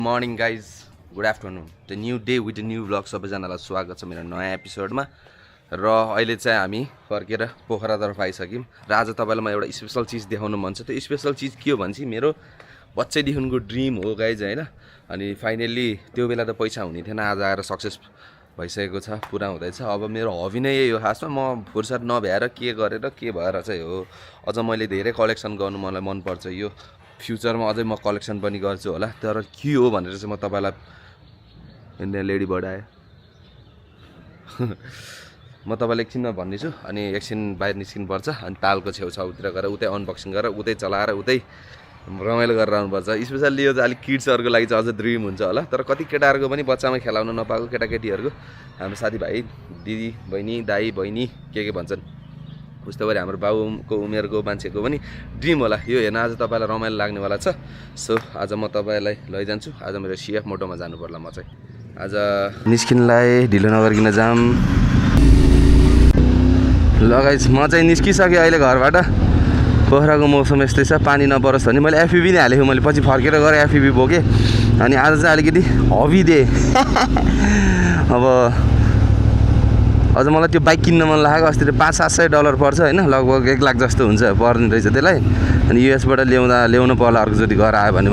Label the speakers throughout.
Speaker 1: Morning guys good afternoon the new day with the new blog सबैजनालाई स्वागत छ मेरो नयाँ एपिसोडमा र अहिले चाहिँ हामी फर्केर पोखरातर्फ आइसक्यौँ र आज तपाईँलाई म एउटा स्पेसल चिज देखाउनु मन छ। त्यो स्पेसल चिज के हो भने चाहिँ मेरो बच्चैदेखिको ड्रिम हो गाइज होइन। अनि फाइनल्ली त्यो बेला त पैसा हुने थिएन, आज आएर सक्सेस भइसकेको छ, पुरा हुँदैछ। अब मेरो हबी नै यही हो खासमा, म फुर्सद नभ्याएर के गरेर के भएर चाहिँ हो। अझ मैले धेरै कलेक्सन गर्नु मलाई मनपर्छ, यो फ्युचरमा अझै म कलेक्सन पनि गर्छु होला। तर के हो भनेर चाहिँ म तपाईँलाई इन्डियन लेडी बर्ड आयो म तपाईँलाई एकछिनमा भन्नेछु। अनि एकछिन बाहिर निस्किनुपर्छ, अनि तालको छेउछाउतिर गएर उतै अनबक्सिङ गरेर उतै चलाएर उतै रमाइलो गरेर आउनुपर्छ। स्पेसल्ली यो चाहिँ अलिक किड्सहरूको लागि चाहिँ अझ ड्रिम हुन्छ होला। तर कति केटाहरूको पनि बच्चामा खेलाउन नपाएको केटाकेटीहरूको, हाम्रो साथीभाइ दिदी बहिनी दाई बहिनी के भन्छन् उस्तो गरी हाम्रो बाबुको उमेरको मान्छेको पनि ड्रिम होला। यो हेर्न आज तपाईँलाई रमाइलो लाग्नेवाला छ। सो आज म तपाईँलाई लैजान्छु। आज मेरो सिएफ मोटोमा जानु पर्ला। म चाहिँ आज निस्किनलाई ढिलो नगरिकन जाम। ल गाइस म चाहिँ निस्किसकेँ अहिले घरबाट। पोखराको मौसम यस्तै छ, पानी नपरोस् भने मैले एफइबी नै हालेको। मैले पछि फर्केर गएर एफइबी बोकेँ। अनि आज चाहिँ अलिकति हबी दिएँ अब अझ मलाई त्यो बाइक किन्न मन लागेको। अस्ति त $500-700 पर्छ होइन, लगभग 1 लाख जस्तो हुन्छ पर्ने रहेछ त्यसलाई। अनि युएसबाट ल्याउनु पर्ला अर्कोचोटि घर आयो भने।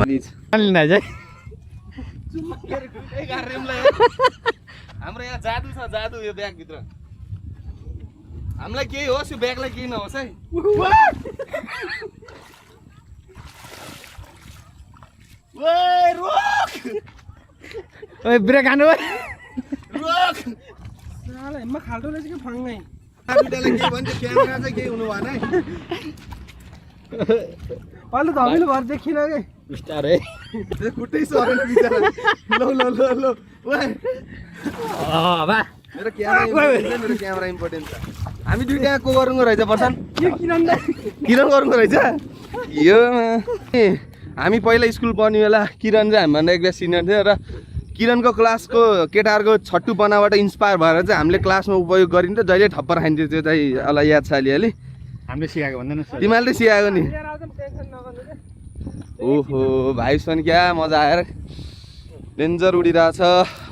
Speaker 1: हाम्रो यहाँ जादु छ, जादु यो ब्यागभित्र। हामीलाई केही होस्, यो ब्यागलाई केही नहोस् है।
Speaker 2: ब्रेक हान्नु
Speaker 1: रोक
Speaker 2: म खाल्टो रहेछ कि फङ्गै
Speaker 1: बिटाले के भन्छ, क्यामेरा चाहिँ केही हुनु भएन है।
Speaker 2: अहिले धमिलो भएर देखिन के
Speaker 1: बिस्तारै खुट्टै सरेन बिचरा। लो लो लो लो मेरो क्यामेरा इम्पोर्टेन्ट छ। हामी दुईटा को गरौँको रहेछ पर्सन, किरण गरौँको रहेछ यो। हामी पहिला स्कुल पढ्ने बेला किरण चाहिँ हामीभन्दा एक बेला सिनियर थियो र किरणको क्लासको केटाहरूको छट्टु बनाबाट इन्सपायर भएर चाहिँ हामीले क्लासमा उपयोग गरिन्थ्यो। जहिले ठप्पर खाइन्थ्यो त्यो चाहिँ अलि याद छ अलिअलि।
Speaker 2: हामीले सिकाएको भन्दैन,
Speaker 1: तिमीहरूले सिकाएको नि। ओहो भाइस पनि क्या मजा आएर डेन्जर उडिरहेछ।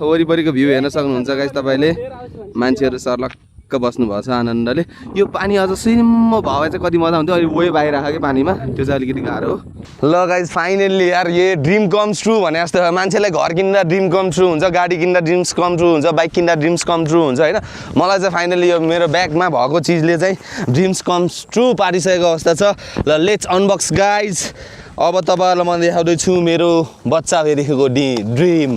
Speaker 1: वरिपरिको भ्यू हेर्न सक्नुहुन्छ गाइस तपाईँले। मान्छेहरू सर्लक्क बस्नुभएको छ आनन्दले। यो पानी अझ सिम्म भए चाहिँ कति मजा हुन्थ्यो। अहिले वेभ आइरहेको कि पानीमा, त्यो चाहिँ अलिकति गाह्रो हो। ल गाइस फाइनल्ली यार ये ड्रिम कम्स ट्रु भने जस्तो मान्छेलाई घर किन्दा ड्रिम कम ट्रु हुन्छ, गाडी किन्दा ड्रिम्स कम ट्रु हुन्छ, बाइक किन्दा ड्रिम्स कम ट्रु हुन्छ होइन। मलाई चाहिँ फाइनल्ली यो मेरो ब्यागमा भएको चिजले चाहिँ ड्रिम्स कम्स ट्रु पारिसकेको अवस्था छ। ल लेट्स अनबक्स गाइज। अब तपाईँहरूलाई म देखाउँदैछु मेरो बच्चा फेरिको ड्रिम।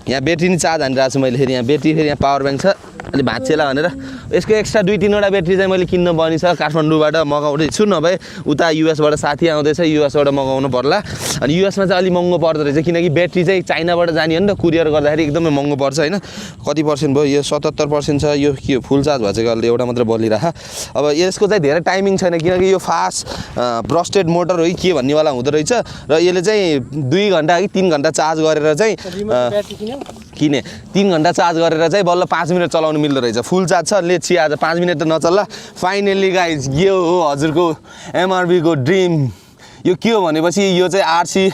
Speaker 1: यहाँ ब्याट्री नि चार्ज हानिरहेको छु मैले। फेरि यहाँ ब्याट्री, फेरि यहाँ पावर ब्याङ्क छ। अलि भाँचेला भनेर यसको एक्स्ट्रा 2-3वटा ब्याट्री चाहिँ मैले किन्न पर्ने छ। काठमाडौँबाट मगाउँदैछु, नभए उता युएसबाट साथी आउँदैछ, युएसबाट मगाउनु पर्ला। अनि युएसमा चाहिँ अलिक महँगो पर्दो रहेछ, किनकि ब्याट्री चाहिँ चाइनाबाट जाने हो नि त, कुरियर गर्दाखेरि एकदमै महँगो पर्छ होइन। कति पर्सेन्ट भयो यो? 77% छ। यो के फुल चार्ज भएको चाहिँ अहिले एउटा मात्र बलिरह। अब यसको चाहिँ धेरै टाइमिङ छैन, किनकि यो फास्ट ब्रस्टेड मोटर हो कि के भन्नेवाला हुँदो रहेछ। र यसले चाहिँ 2 घन्टा कि 3 घन्टा चार्ज गरेर चाहिँ किने 3 घन्टा चार्ज गरेर चाहिँ बल्ल 5 मिनट चलाउनु मिल्दो रहेछ। फुल चार्ज छ। लेट्स सी आज 5 मिनट त नचल्ला। फाइनल्ली गाइज यो हो हजुरको एमआरबीको ड्रिम। यो के हो भनेपछि यो चाहिँ आरसी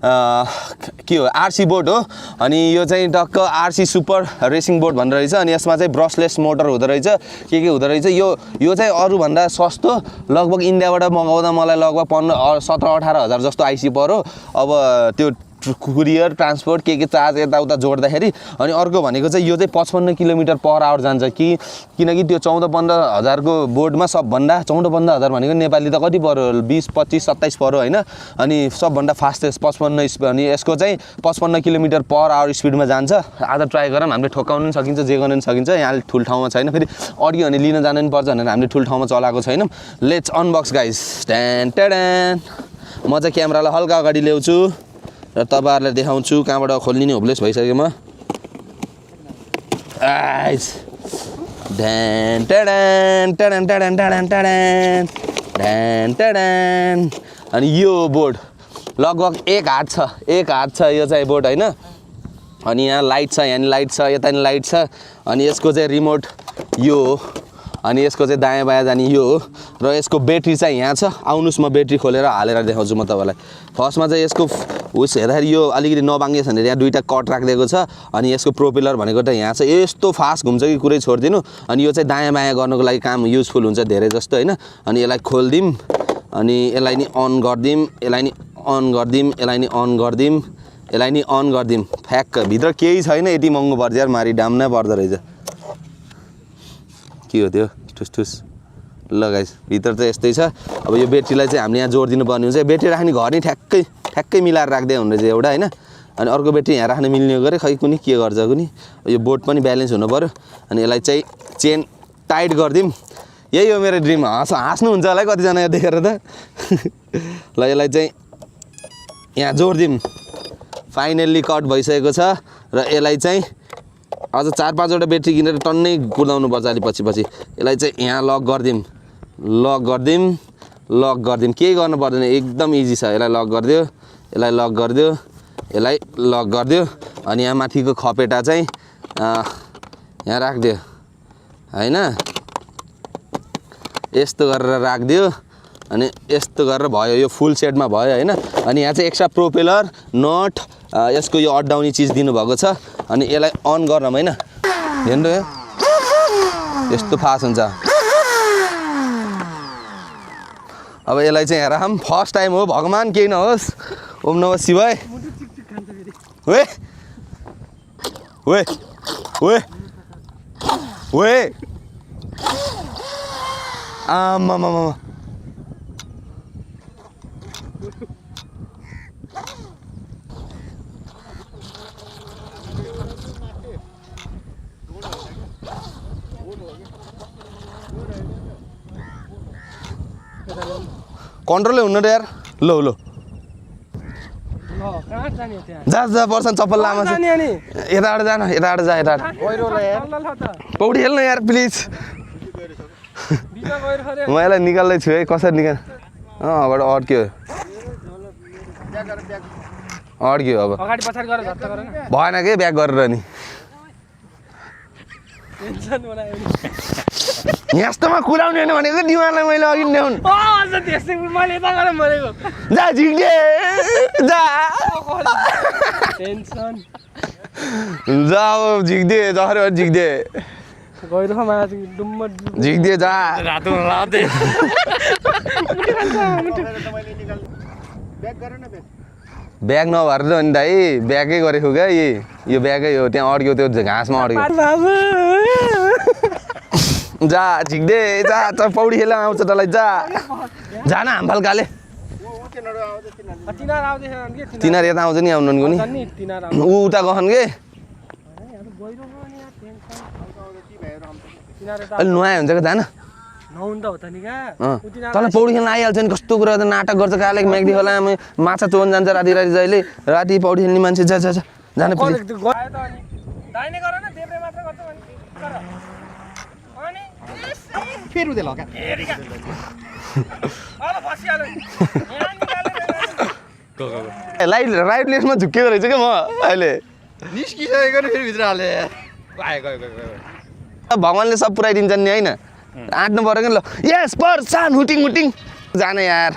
Speaker 1: के हो, आरसी बोट हो। अनि यो चाहिँ टक्क आरसी सुपर रेसिङ बोट भन्दो रहेछ। अनि यसमा चाहिँ ब्रसलेस मोटर हुँदो रहेछ, के हुँदो रहेछ। यो चाहिँ अरूभन्दा सस्तो। लगभग इन्डियाबाट मगाउँदा मलाई लगभग 17-18 हजार जस्तो आइसी पर्यो। अब त्यो कुरियर ट्रान्सपोर्ट के चार्ज यताउता जोड्दाखेरि। अनि अर्को भनेको चाहिँ यो चाहिँ 55 किलोमिटर पर आवर जान्छ किनकि त्यो 14-15 हजारको बोर्डमा सबभन्दा 14-15 हजार भनेको नेपाली त कति पर्यो, 20-25-27 पर्यो होइन। अनि सबभन्दा फास्टेस्ट 55 स्पिड। अनि यसको चाहिँ 55 किलोमिटर पर आवर स्पिडमा जान्छ। आज ट्राई गरौँ, हामीले ठोकाउनु पनि सकिन्छ, जे गर्नु पनि सकिन्छ। यहाँ ठुलो ठाउँमा छैन, फेरि अडियो अनि लिन जानु पनि पर्छ भनेर हामीले ठुलो ठाउँमा चलाएको छैनौँ। Let's unbox guys. Tan tan. म चाहिँ क्यामेरालाई हल्का अगाडि ल्याउँछु र तपाईँहरूलाई देखाउँछु कहाँबाट खोल्ने होप्लेस भइसक्यो म। आइस ढ्यान ट्याडान ट्याडान ट्याडान ट्याडान ट्याडान ढ्यान ट्याडान। अनि यो बोर्ड लगभग 1 हात छ, 1 हात छ यो चाहिँ बोर्ड होइन। अनि यहाँ लाइट छ, यहाँ लाइट छ, यता नि लाइट छ। अनि यसको चाहिँ रिमोट यो अनि यसको चाहिँ दायाँ बायाँ जाने यो हो र यसको ब्याट्री चाहिँ यहाँ छ। आउनुहोस् म ब्याट्री खोलेर हालेर देखाउँछु म तपाईँलाई। फर्स्टमा चाहिँ यसको उस हेर्दाखेरि यो अलिकति नबाङ्गे छ भने यहाँ दुईवटा कट राखिदिएको छ अनि यसको प्रोपेलर भनेको त यहाँ छ। यस्तो फास्ट घुम्छ कि कुरै छोडिदिनु। अनि यो चाहिँ दायाँ बायाँ गर्नको लागि काम युजफुल हुन्छ धेरै जस्तो होइन। अनि यसलाई खोलिदिउँ अनि यसलाई नि अन गरिदिउँ, यसलाई नि अन गरिदिउँ, यसलाई नि अन गरिदिउँ, यसलाई नि अन गरिदिउँ। फ्याक्क भित्र केही छैन, यति महँगो पर्छ यार, मारी डाम नै पर्दो रहेछ। के हो त्यो ठुस ल गाइस भित्र त यस्तै छ। अब यो ब्याट्रीलाई चाहिँ हामीले यहाँ जोडिदिनु पर्ने हुन्छ। ब्याट्री राख्ने घर नै ठ्याक्कै मिलाएर राख्दै हुने रहेछ एउटा होइन। अनि अर्को ब्याट्री यहाँ राख्न मिल्ने गरे खै कुनी के गर्छ कुनी। यो बोर्ड पनि ब्यालेन्स हुनु पऱ्यो। अनि यसलाई चाहिँ चेन टाइट गरिदिउँ। यही हो मेरो ड्रिम। हाँस्नुहुन्छ होला है कतिजना देखेर त। ल यसलाई चाहिँ यहाँ जोडिदिउँ। फाइनल्ली कट भइसकेको छ र यसलाई चाहिँ अझ 4-5वटा ब्याट्री किनेर टन्नै कुदाउनु पर्छ अलि पछि। यसलाई चाहिँ यहाँ लक गरिदिउँ, लक गरिदिउँ। केही गर्नु पर्दैन, एकदम इजी छ। यसलाई लक गरिदियो, यसलाई लक गरिदियो, यसलाई लक गरिदियो। अनि यहाँ माथिको खपेटा चाहिँ यहाँ राखिदियो होइन, यस्तो गरेर राखिदियो। अनि यस्तो गरेर भयो, यो फुल सेटमा भयो होइन। अनि यहाँ चाहिँ एक्स्ट्रा प्रोपेलर नट यसको यो अड्डाउने चिज दिनुभएको छ। अनि यसलाई अन गर्नमा होइन हेर्नु यस्तो फास्ट हुन्छ। अब यसलाई चाहिँ हेर हम फर्स्ट टाइम हो, भगवान् केही नहोस्। ओम नमः शिवाय। वे वे वे वे आमामामा कन्ट्रोलै हुनु यार। लो जा पर्छ चप्पल लामा यताबाट जान, यताबाट जा, यताबाट पौडी खेल्न यार प्लिज। म यसलाई निकाल्दैछु है, कसरी निकाल अबाट अड्क्यो अब भएन कि ब्याक गरेर नि यस्तोमा कुदाउने होइन भनेको दिमागलाई मैले अघि ल्याउनु। जा झिक्दे जा अब झिक्दे जसरी झिक्दे झिक्दे जा। ब्याग नभएर त नि दाइ ब्यागै गरेको क्या यो ब्यागै हो। त्यहाँ अड्क्यो त्यो घाँसमा अड्क्यो। जा झिक्दे जा पौडी खेल्न आउँछ तँलाई जा जान हामफाल्काले। तिनीहरू यता आउँछ नि आउनु नि ऊ उता गहन के अलि नुहाए हुन्छ क्या जान। तँलाई पौडी खेल्न आइहाल्छ नि। कस्तो कुरा त नाटक गर्छ काले म्याग्दी होला माछा चोन जान्छ राति जहिले राति पौडी खेल्ने मान्छे जा जा जान राइट लेफ्टमा झुक्किएको रहेछ क्या म अहिले निस्किसकेको फेरि भित्र हाले। भगवान्ले सब पुऱ्याइदिन्छन् नि होइन, आँट्नु पऱ्यो क्या। ल यस पर्सान हुटिङ जान यार।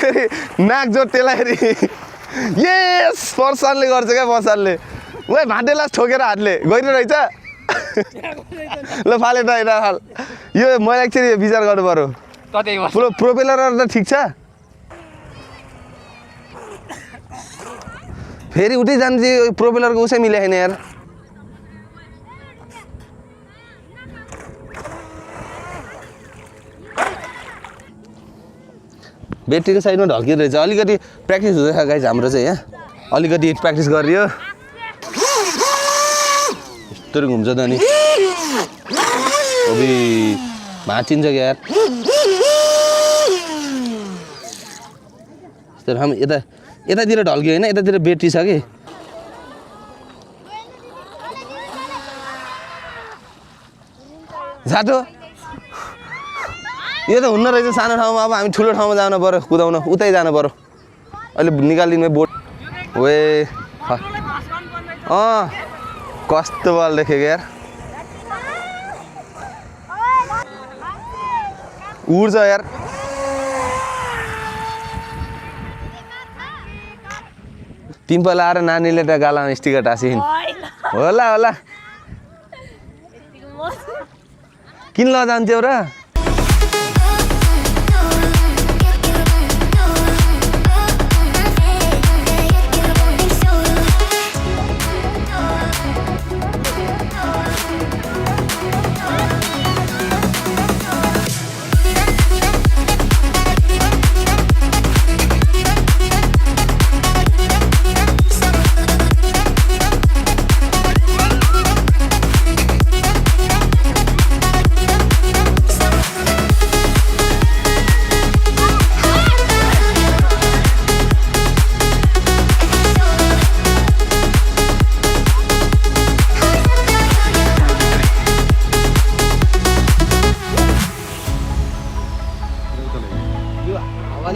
Speaker 1: फेरि नाक जोड त्यसलाई यस पर्सानले गर्छ क्या पर्सानले। वे भाँटेलाई ठोकेर हातले गइरह रहेछ। ल फाले फाल यो मैले एकचोटि विचार गर्नु पऱ्यो। प्रोपेलरहरू त ठिक छ, फेरि उठै जान्छ प्रोपेलरको उसै मिलाएन यार। ब्याट्रीको साइडमा ढल्किँदो रहेछ। अलिकति प्र्याक्टिस हुँदैछ गाइस हाम्रो चाहिँ यहाँ। अलिकति प्र्याक्टिस गरियो यस्तोरी घुम्छ त नि अबि भाँचिन्छ क्या यार। हम यतातिर ढल्क्यो होइन, यतातिर ब्याट्री छ कि झाटो यो त हुन्न रहेछ सानो ठाउँमा। अब हामी ठुलो ठाउँमा जानु पऱ्यो कुदाउन, उतै जानु पऱ्यो। अहिले निकालिदिनु बोट वे कस्तो बल देखेको यार। उड्छ यार पिम्पल आएर नानीले त गालामा स्टिकर टाँसिन् होला होला किन लजान्थ्यौ र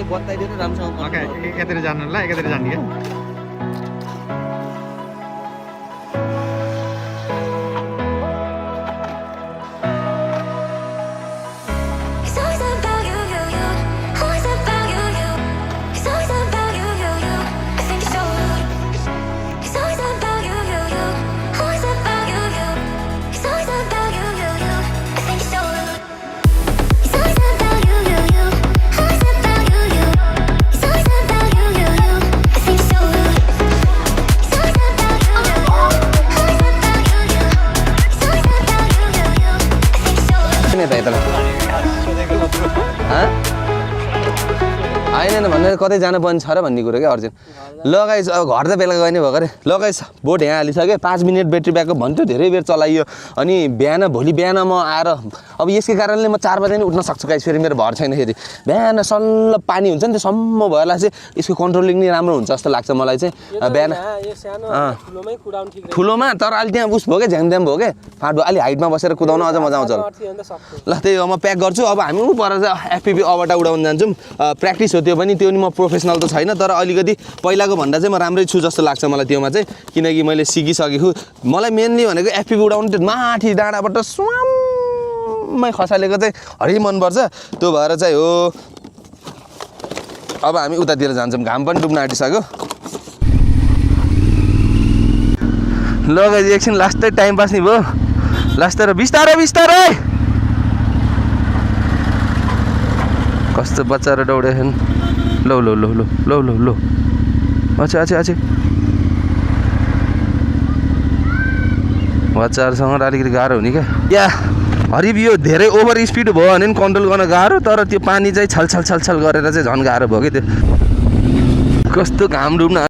Speaker 1: बताइदिनु राम्रोसँग
Speaker 2: एकातिर जानु ल एकातिर जाने क्या
Speaker 1: होइन भनेर कतै जानु पर्ने छ र भन्ने कुरो क्या अर्जुन ल गाइस अब घर त बेलुका गए नि भर्खरै ल गाइस बोट यहाँ हालिसक्यो 5 मिनट ब्याट्री ब्याकअप भन्थ्यो धेरै बेर चलाइयो अनि भोलि बिहान म आएर अब यसकै कारणले म 4 बजे नै उठ्न सक्छु गाइस फेरि मेरो भर छैन फेरि बिहान सल्ल पानी हुन्छ नि त्यो सम्म भएला चाहिँ यसको कन्ट्रोलिङ नै राम्रो हुन्छ जस्तो लाग्छ मलाई चाहिँ बिहान ठुलोमा तर अलि त्यहाँ उस भयो क्या झ्याङद्याम भयो क्या फाटो अलि हाइटमा बसेर कुदाउन अझ मजा आउँछ ल त्यही हो म प्याक गर्छु अब हामी पर चाहिँ एफपिपी अबटा उडाउन जान्छौँ प्र्याक्टिस हो त्यो पनि त्यो नि म प्रोफेसनल त छैन तर अलिकति पहिलाको भन्दा चाहिँ म राम्रै छु जस्तो लाग्छ मलाई त्योमा चाहिँ किनकि मैले सिकिसकेको मलाई मेनली भनेको एफपिपी उडाउनु त्यो माथि डाँडाबाट स्वाम्मै खसालेको चाहिँ हरि मनपर्छ त्यो भएर चाहिँ हो अब हामी उतातिर जान्छौँ घाम पनि डुब्न आँटिसक्यो ल गाइस एकछिन लास्टै टाइम पास नि भयो लास्टै बिस्तारै बिस्तारै कस्तो बच्चाहरू दौडेछन् लौ लौ लौ लौ लौ लौ लौ अच्छा अच्छा अच्छा बच्चाहरूसँग अलिकति गाह्रो हुने क्या या हरिब यो धेरै ओभर स्पिड भयो भने पनि कन्ट्रोल गर्न गाह्रो तर त्यो पानी चाहिँ छल छल छल छल गरेर चाहिँ झन् गाह्रो भयो कि त्यो कस्तो घाम डुब्न